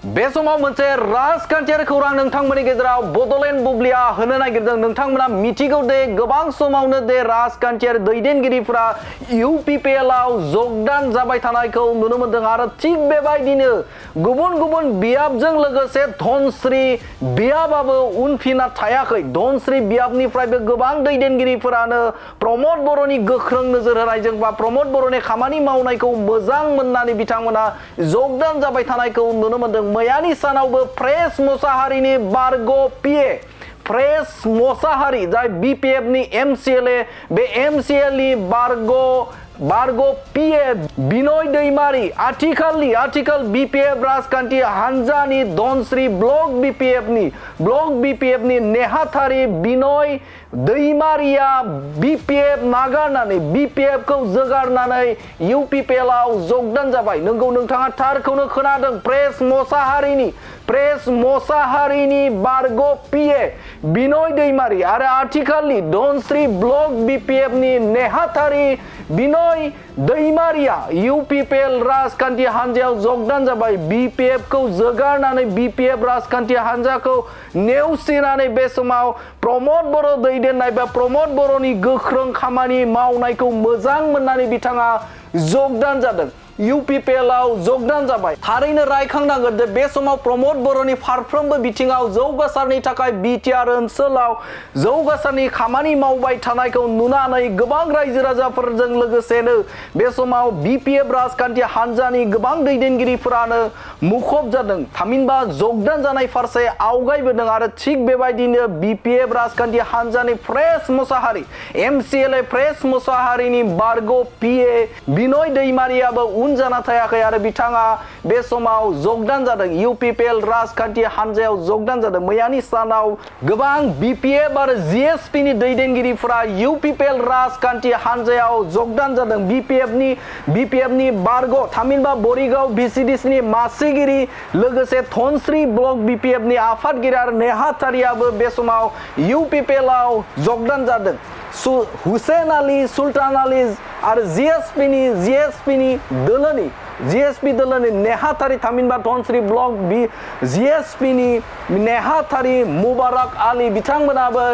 बे समाव मोनसे राजखान्थियारि खौरां नोंथांमोननि गेजेराव बड'लेण्ड बुब्लिया होनो नागिरदों। नोंथांमोना मिथिगौ दे गोबां समावनो दे राजखान्थियारि दैदेनगिरिफोरा इउपिपिएलआव जगदान जाबाय थानायखौ नुनो मोनदों आरो थिग बेबायदिनो गुबुन गुबुन बियाबजों लोगोसे धनस्री बियाबाबो उनफिना थायाखै। धनस्री बियाबनिफ्रायबो गोबां दैदेनगिरिफोरानो प्रमद बर'नि गोख्रों नोजोर होनायजों बा प्रमद बर'नि खामानि मावनायखौ मोजां मोननानै बिथांमोना जगदान जाबाय थानायखौ नुनो मोनदों। मैयानि सानावबो प्रेस मोसाहारिनि बारग' पिए प्रेस मोसाहारि जाय बिपिएफनि एमसिएलए बे एमसिएलनि बारग' पिए बिनय दैमारी आथिखाल बिपिएफ राजखान्थि हान्जानि धनस्री ब्लक बिपिएफनि नेहाथारि बिनय दैमारिया बिपिएफ नागारनानै बिपिएफखौ जोगारनानै इउपिपिएलआव जगदान जाबाय। नंगौ, नोंथाङा थारखौनो खोनादों। प्रेस मोसाहारिनि बारग' पिए बिनय दैमारी आरो आथिखालनि धनस्री ब्लक बिपिएफनि नेहाथारि बिनय दैमारिया इउपिपिएल राजखान्थि हान्जायाव जगदान जाबाय। बिपिएफखौ जोगारनानै बिपिएफ राजखान्थि हान्जाखौ नेवसिनानै बे समाव प्रमद बर' दैदेननाय बा प्रमद बर'नि गोख्रों खामानि मावनायखौ मोजां मोननानै बिथाङा जगदान जादों। इउपिपिएलआव जगदान जाबाय। थारैनो रायखांनांगोन जे बे समाव प्रमद बर'नि फारफ्रोमबो बिथिङाव जौगासारनि थाखाय बिटिआर ओनसोलाव जौगासारनि खामानि मावबाय थानायखौ नुनानै गोबां रायजो राजाफोरजों लोगोसेनो बे समाव बिपिएफ राजखान्थि हान्जानि गोबां दैदेनगिरिफोरानो मुखुब जादों। थामहिनबा जगदान जानाय फारसे आवगायबोदों आरो थिग बेबायदिनो बिपिएफ राजखान्थि हान्जानि प्रेस मोसाहारि एमसिएलए प्रेस मोसाहारिनि बारग' पिए बिनय दैमारियाबो जाना थायाखै आरो बिथाङा बे समाव जगदान जादों। इउपिपिएल राजखान्थि हान्जायाव जगदान जादों। मैयानि सानाव गोबां बिपिएफ आरो जिएसपि दैदेनगिरिफोरा इउपिपिएल राजखान्थि हान्जायाव जगदान जादों। बिपिएफनि बारग' थामहिनबा बरिगाव भिसिडिसिनि मासिगिरि लोगोसे धनस्री ब्लक बिपिएफनि आफादगिरि आरो नेहाथारियाबो बे समाव इउपिपिएलआव जगदान जादों। हुसेन आली सुल्तान आली आरो जिएसपि दोलोनि नेहाथारि थामहिनबा धनस्री ब्लक जिएसपिनि नेहाथारि मुबारक आली बिथांमोनाबो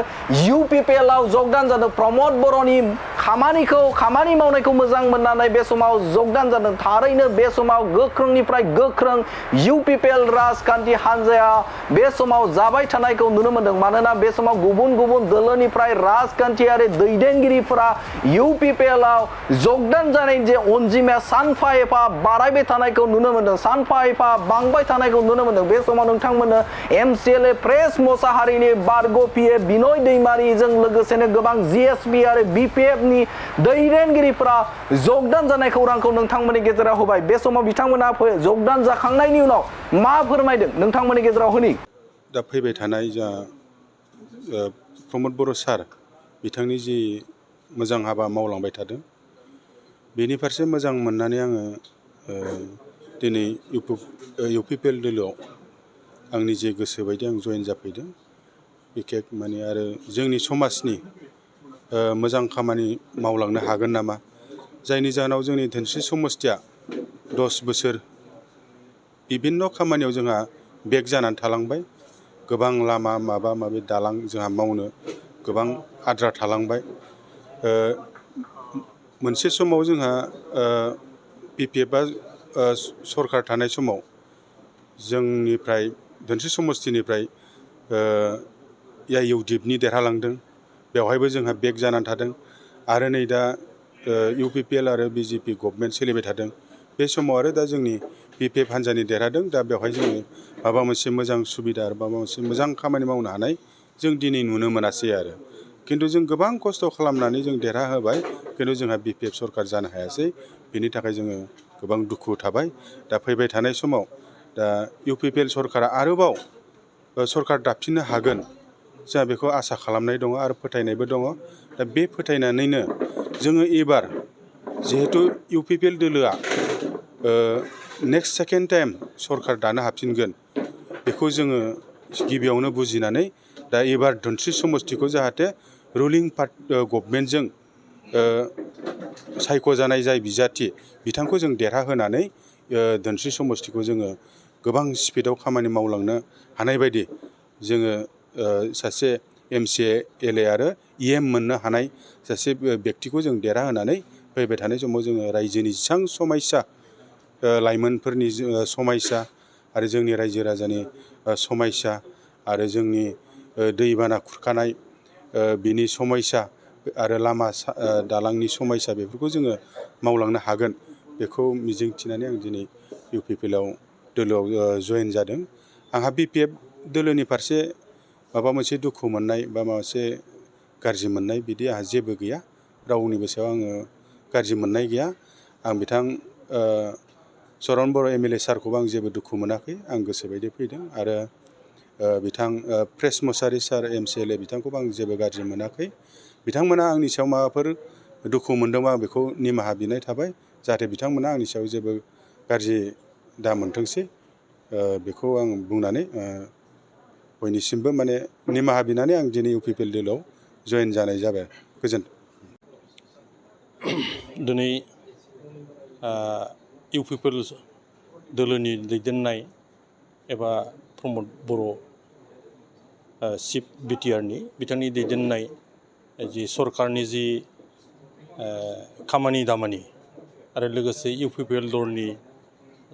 इउपिपिएलआव जगदान जादों। प्रमद बर'नि खामानि मावनायखौ मोजां मोननानै बे समाव जगदान जादों। थारैनो बे समाव गोख्रोंनिफ्राय गोख्रों इउपिपिएल राजखान्थि हान्जाया बे समाव जाबाय थानायखौ नुनो मोनदों। मानोना बे समाव गुबुन गुबुन दोलोनिफ्राय राजखान्थियारि दैदेनगिरिफोरा इउपिपिएलआव जगदान जानायनि जे अनजिमाया सानफा एफा बारायबाय थानायखौ नुनो मोनदों, सानफा एफा बांबाय थानायखौ नुनो मोनदों। बे समाव नोंथांमोननो एमसिएलए प्रेस मोसाहारिनि बारग' पिए बिनय दैमारिजों लोगोसेनो गोबां जिएसपि आरो बिपिएफनि दैदेनगिरिफोरा जगदान जानाय खौरांखौ नोंथांमोननि गेजेराव होबाय। बे समाव बिथांमोना जगदान जाखांनायनि उनाव मा फोरमायदों नोंथांमोननि गेजेराव होनि। दा फैबाय थानाय जा प्रमद बर' सार बिथांनि जि मोजां हाबा मावलांबाय थादों बेनि फारसे मोजां मोननानै आङो दिनै इउपिपिएल दोलोआव आंनि जे गोसो बायदि आं जयेन जाफैदों। बिखेक माने आरो जोंनि समाजनि मोजां खामानि मावलांनो हागोन नामा, जायनि जाहोनाव जोंनि धोनस्री समस्थिया 10 बोसोर बिभिन्न खामानियाव जोंहा बेक जानानै थालांबाय। गोबां लामा माबा माबि दालां जोंहा मावनो गोबां आद्रा थालांबाय। मोनसे समाव जोंहा बिपिएफआ सरकार थानाय समाव जोंनिफ्राय धोनस्री समस्थिनिफ्राय इउडिएफनि देरहालांदों। बेवहायबो जोंहा बेक जानानै थादों आरो नै दा इउपिपिएल आरो बिजेपि गभर्नमेन्ट सोलिबाय थादों। बे समाव आरो दा जोंनि बिपिएफ हान्जानि देरहादों। दा बेवहाय जोङो माबा मोनसे मोजां सुबिदा आरो माबा मोनसे मोजां खामानि मावनो हानाय जों दिनै नुनो मोनासै आरो। खिन्थु जों गोबां खस्थ' खालामनानै जों देरहाहोबाय, खिन्थु जोंहा बिपिएफ सरकार जानो हायासै। बेनि थाखाय जोङो गोबां दुखु थाबाय। दा फैबाय थानाय समाव दा इउपिपिएल सरकारा आरोबाव सरकार दाफिननो हागोन जोंहा बेखौ आसा खालामनाय दङ आरो फोथायनायबो दङ। दा बे फोथायनानैनो जोङो एबार जिहेथु इउपिपिएल दोलोआ नेक्स्ट सेकेन्ड टाइम सरकार दानो हाफिनगोन बेखौ जोङो गिबियावनो बुजिनानै दा एबार धोनस्री समस्थिखौ जाहाथे रुलिं गभर्नमेन्टजों सायख'जानाय जाय बिजाथि बिथांखौ जों देरहाहोनानै धोनस्री समस्थिखौ जोङो गोबां स्पिडाव खामानि मावलांनो हानाय बायदि जोङो सासे MCA LA आरो EM मोननो हानाय सासे बेक्तिखौ जों देरहाहोनानै फैबाय थानाय समाव जोङो रायजोनि जेसां समस्या लाइमोनफोरनि समस्या आरो जोंनि रायजो राजानि समस्या आरो जोंनि दैबाना खुरखानाय बिनि समस्या आरो लामा दालांनि समस्या बेफोरखौ जोङो मावलांनो हागोन बेखौ मिजिंथिनानै आं दिनै UPPL दोलोआव जयेन जादों। आंहा BPF दोलोनि फारसे माबा मोनसे दुखु मोननाय बा माबा मोनसे गाज्रि मोननाय बिदि आंहा जेबो गैया। रावनिबो सायाव आङो गाज्रि मोननाय गैया। आं बिथां चरण बर' MLA सारखौबो आं जेबो दुखु मोनाखै। आं गोसोबायदि फैदों आरो बिथां प्रेस मुसाहारि सार MCLA बिथांखौबो आं जेबो गाज्रि मोनाखै। बिथांमोना आंनि सायाव माबाफोर दुखु मोनदोंबा आं बेखौ निमाहा बिनाय थाबाय जाहाथे बिथांमोना आंनि सायाव जेबो गाज्रि दा मोनथोंसै बेखौ आं बुंनानै बयनिसिमबो माने निमाहा बिनानै आं दिनै UPPL दोलोआव जयेन जानाय जाबाय। गोजोन्थों। दिनै UPPL दोलोनि दैदेननाय एबा प्रमद बर' चिफ BTRनि बिथांनि दैदेननाय जि सरकारनि जि खामानि दामानि आरो लोगोसे UPPL दलनि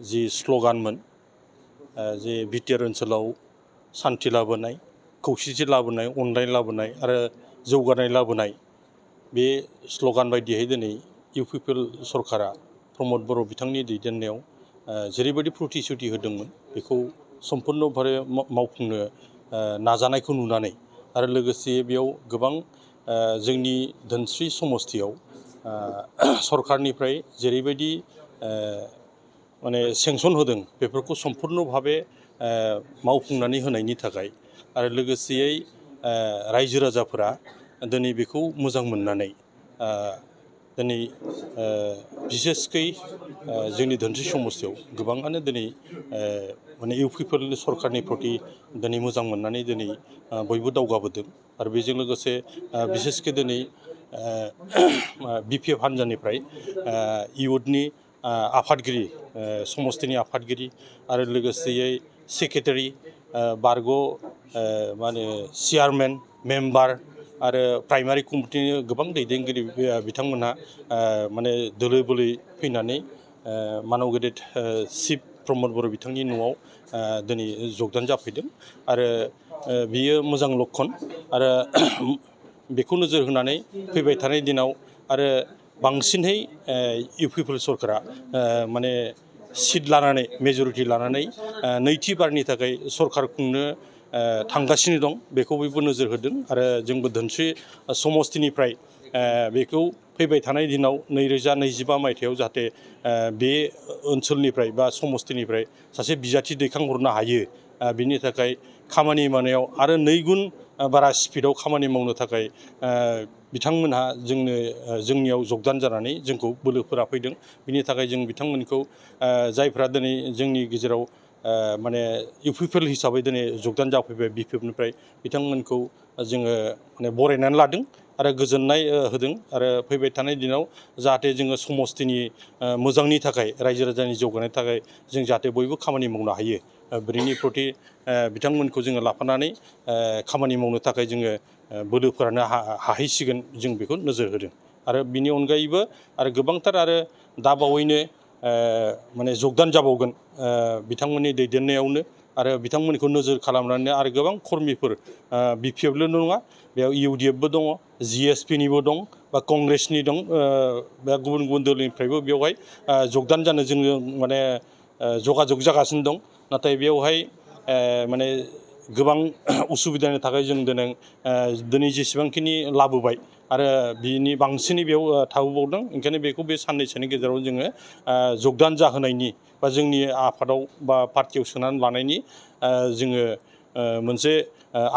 जि स्ल'गानमोन जे BTR ओनसोलाव सान्थि लाबोनाय, खौसेथि लाबोनाय, अनलायनाय लाबोनाय आरो जौगानाय लाबोनाय बे स्ल'गान बायदियै दिनै UPPL सरकारा प्रमद बर' बिथांनि दैदेननायाव जेरैबायदि प्रतिश्रुति होदोंमोन बेखौ सम्पुर्नभाবে मावफुंनो नाजानायखौ नुनानै आरो लोगोसे बेयाव गोबां जोंनि धोनस्रि समस्तियाव सरकारनिफ्राय जेरैबायदि माने सेंसन होदों बेफोरखौ सम्पुर्नभावे मावफुंनानै होनायनि थाखाय आरो लोगोसेयै रायजो राजाफोरा दिनै बेखौ मोजां मोननानै दिनै बिसेसकै जोंनि धोनस्रि समस्तियाव गोबाङानो दिनै माने UPPL सरकारनि प्रति दिनै मोजां मोननानै दिनै बयबो दावगाबोदों आरो बेजों लोगोसे बिसेसकै दिनै BPF हान्जानिफ्राय इयुथनि आफादगिरि समस्तिनि आफादगिरि आरो लोगोसेयै सेक्रेटारि बारग' मा होनो चेयारमेन मेम्बार आरो प्राइमारि कमिटिनि गोबां दैदेनगिरि बिथांमोनहा माने दोलो बोलै फैनानै मानव गेदेर चिफ प्रमद बर' बिथांनि न'आव दिनै जगदान जाफैदों आरो बियो मोजां लक्षन आरो बेखौ नोजोर होनानै फैबाय थानाय दिनाव आरो बांसिनहै UPPL सरकारा माने सिट लानानै मेजरिटि लानानै नैथि बारनि थाखाय सरकार खुंनो थांगासिनो दं बेखौ बयबो नोजोर होदों आरो जोंबो धोनस्रि समस्तिनिफ्राय बेखौ फैबाय थानाय दिनाव 2025 मायथाइयाव जाहाथे बे ओनसोलनिफ्राय बा समस्तिनिफ्राय सासे बिजाथि दैखांहरनो हायो बिनि थाखाय खामानि मावनायाव आरो नैगुन बारा स्पिडाव खामानि मावनो थाखाय बिथांमोनहा जोंनियाव जगदान जानानै जोंखौ बोलोफोरा फैदों बिनि थाखाय जों बिथांमोनखौ जायफ्रा दिनै जोंनि गेजेराव माने UPPL हिसाबै दिनै जगदान जाफैबाय BPFनिफ्राय बिथांमोनखौ जोङो माने बरायनानै लादों आरो गोजोननाय होदों आरो फैबाय थानाय दिनाव जाहाथे जोङो समस्तिनि मोजांनि थाखाय रायजो राजानि जौगानायनि थाखाय जों जाहाथे बयबो खामानि मावनो हायो बेनि प्रति बिथांमोनखौ जोङो लाफानानै खामानि मावनो थाखाय जोङो बोलोफोरानो हाहैसिगोन जों बेखौ नोजोर होदों आरो बिनि अनगायैबो आरो गोबांथार आरो दाबावैनो माने जगदान जाबावगोन बिथांमोननि दैदेननायावनो आरो बिथांमोनखौ नोजोर खालामनानै आरो गोबां कर्मिफोर BPFल' नङा बेयाव UDFबो दङ GSPनिबो दं बा कंग्रेसनि दं बा गुबुन गुबुन दोलनिफ्रायबो बेवहाय जगदान जानो जोङो माने जगाजग जागासिनो दं नाथाय बेवहाय माने गोबां उसुबिदानि थाखाय जों दिनै जेसेबांखिनि लाबोबाय आरो बिनि बांसिनै बेयाव थाबोबावदों ओंखायनो बेखौ बे साननैसोनि गेजेराव जोङो जगदान जाहोनायनि बा जोंनि आफादाव बा पार्टियाव सोनानै लानायनि जोङो मोनसे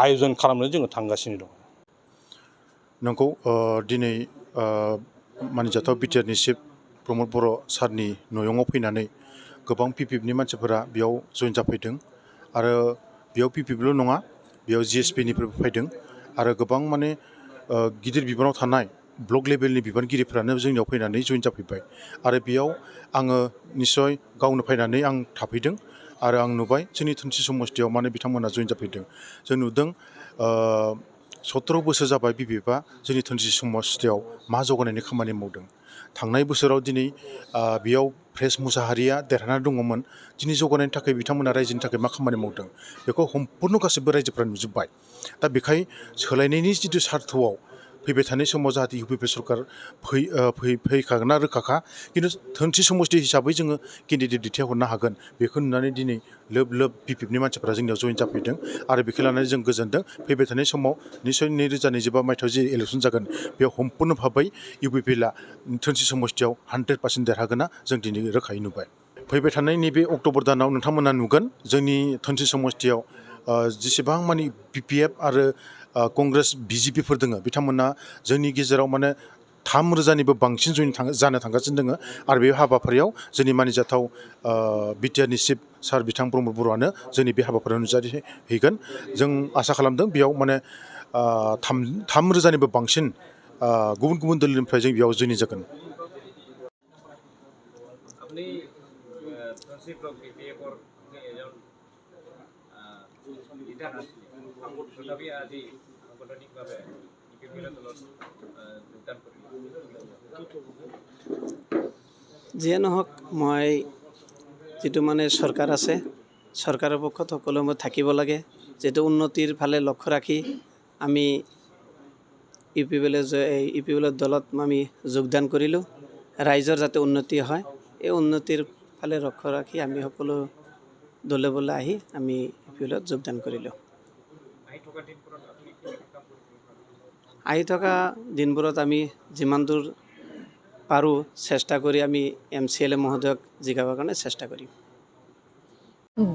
आयजन खालामनो जोङो थांगासिनो दं। नंगौ दिनै मानिजाथाव BTRनि चिफ प्रमद बर' सारनि न'यङाव फैनानै गोबां PPFनि मानसिफोरा बेयाव जइन जाफैदों आरो बेयाव PPFल' नङा बेयाव GSPनिफ्रायबो फैदों आरो गोबां माने गिदिर बिबानाव थानाय ब्लक लेभेलनि बिबानगिरिफ्रानो जोंनियाव फैनानै जइन जाफैबाय आरो बेयाव आङो निस्सय गावनो फैनानै आं थाफैदों आरो आं नुबाय जोंनि धोनस्रि समस्थियाव माने बिथांमोना जइन जाफैदों जों नुदों 17 बोसोर जाबाय बिपिएफआ जोंनि धोनस्रि समस्थियाव मा जौगानायनि खामानि मावदों थांनाय बोसोराव दिनै बेयाव प्रेस मुसाहारिया देरहाना दङमोन दिनै जौगानायनि थाखाय बिथांमोना रायजोनि थाखाय मा खामानि मावदों बेखौ सम्पुर्ण गासैबो रायजोफ्रा नुजोब्बाय दा बेखाय सोलायनायनि जिथु सार्थआव फैबाय थानाय समाव जाहाथे इउपिपि सरकार फैखागोन ना रोखाखा खिन्थु धोनस्रि समस्ति हिसाबै जोङो केन्डिडेट दैथायहरनो हागोन बेखौ नुनानै दिनै लोब लोब बिपिएफनि मानसिफ्रा जोंनियाव जइन जाफैदों आरो बेखौ लानानै जों गोजोनदों फैबाय थानाय समाव निसय 2025 मायथाइयाव जि इलेक्सन जागोन बेयाव सम्पुर्ण भाबै इउपिपिएलआ धोनस्रि समस्तियाव 100% देरहागोना जों दिनै रोखायै नुबाय फैबाय थानाय नैबे अक्ट'बर दानाव नोंथांमोना नुगोन जोंनि धोनस्रि समस्तियाव जेसेबां मानि बिपिएफ आरो कंग्रेस बिजेपिफोर दङ बिथांमोना जोंनि गेजेराव माने 3,000निबो बांसिन जानो थांगासिनो दङ आरो बे हाबाफारियाव जोंनि मानिजाथाव बिटिआरनि चिफ सार बिथां प्रमद बर'आनो जोंनि बे हाबाफारियाव नुजाथिहैगोन जों आसा खालामदों बेयाव माने 3,000निबो बांसिन गुबुन गुबुन दोलोनिफ्राय जों बेयाव जइन जागोन আপনি ধনশ্রী ব্লক বিপিএফর এজন লিডার আছিলেন তথাপি আজি সাংগঠনিকভাৱে বিপিএফৰ দলত যোগদান কৰিলে যিয়ে নহওক মই যেটো মানে সরকার আছে সরকারের পক্ষত সকলো মই থাকিব লাগে যেটো উন্নতিৰ ফালে লক্ষ্য ৰাখি আমি ইউপিপিএলৰ দলত আমি যোগদান কৰিলোঁ ৰাইজৰ যাতে উন্নতি হয় এই উন্নতিৰ ফালে লক্ষ্য ৰাখি আমি সকলো দলে বলে আহি আমি ইউপিপিএলত যোগদান কৰিলোঁ আহি থকা দিনবোৰত আমি যিমান দূৰ পাৰোঁ চেষ্টা কৰি আমি MCLA মহোদয়ক জিকাবৰ কাৰণে চেষ্টা কৰিম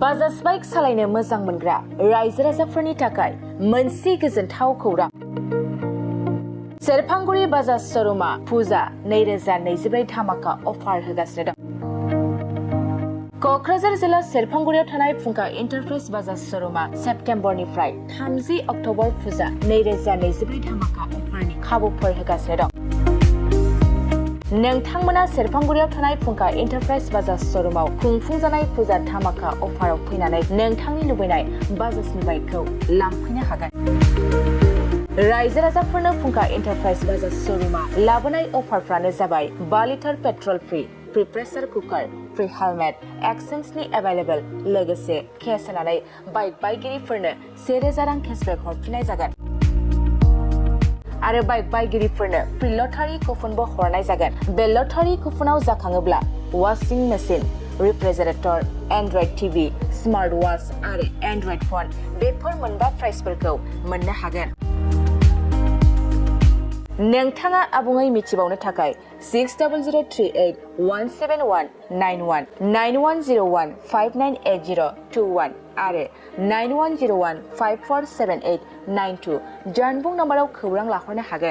बाजाज बाइक सालायनो मोजां मोनग्रा रायजो राजाफोरनि थाखाय मोनसे गोजोनथाव खौरां सेरफांगुरि बाजाज शोरूमा फुजा 2024 धामाका अफार होगासिनो दं क'क्राझार जिल्ला सेरफांगुरियाव थानाय फुंखा एन्टारप्राइज बाजाज शोरूमा सेप्तेम्बरनिफ्राय 30 अक्ट'बर फुजा 2024 धामाका अफारनि खाबुफोर होगासिनो दं नोंथांमोना सेरफांगुरियाव थानाय फुंखा एन्टारप्राइज बाजाज शोरूमाव खुंफुंजानाय फुजा धामाका अफाराव फैनानै नोंथांनि लुबैनाय बाजाजनि बाइकखौ लांफैनो हागोन रायजो राजाफोरनो फुंखा एन्टारप्राइज बाजाज शोरूमा लाबोनाय अफारफ्रानो जाबाय 5 litre petrol free pressure cooker free helmet एक्सचेन्जनि एभेलेबल लोगोसे केस होनानै बाइक बायगिरिफोरनो 1,000 रां केसबेक हरफिननाय जागोन आरो बाइक बायगिरिफोरनो फ्रि लटारि कुपनबो हरनाय जागोन बे लटारि कुपनाव जाखाङोब्ला washing machine refrigerator android TV smart watch आरो एन्ड्रइड फन बेफोर मोनबा प्राइसफोरखौ मोननो हागोन नोंथाङा आबुङै मिथिबावनो थाखाय 6038171919 9101598021 आरो 9101547892 जानबुं नम्बराव खौरां लाहरनो हागोन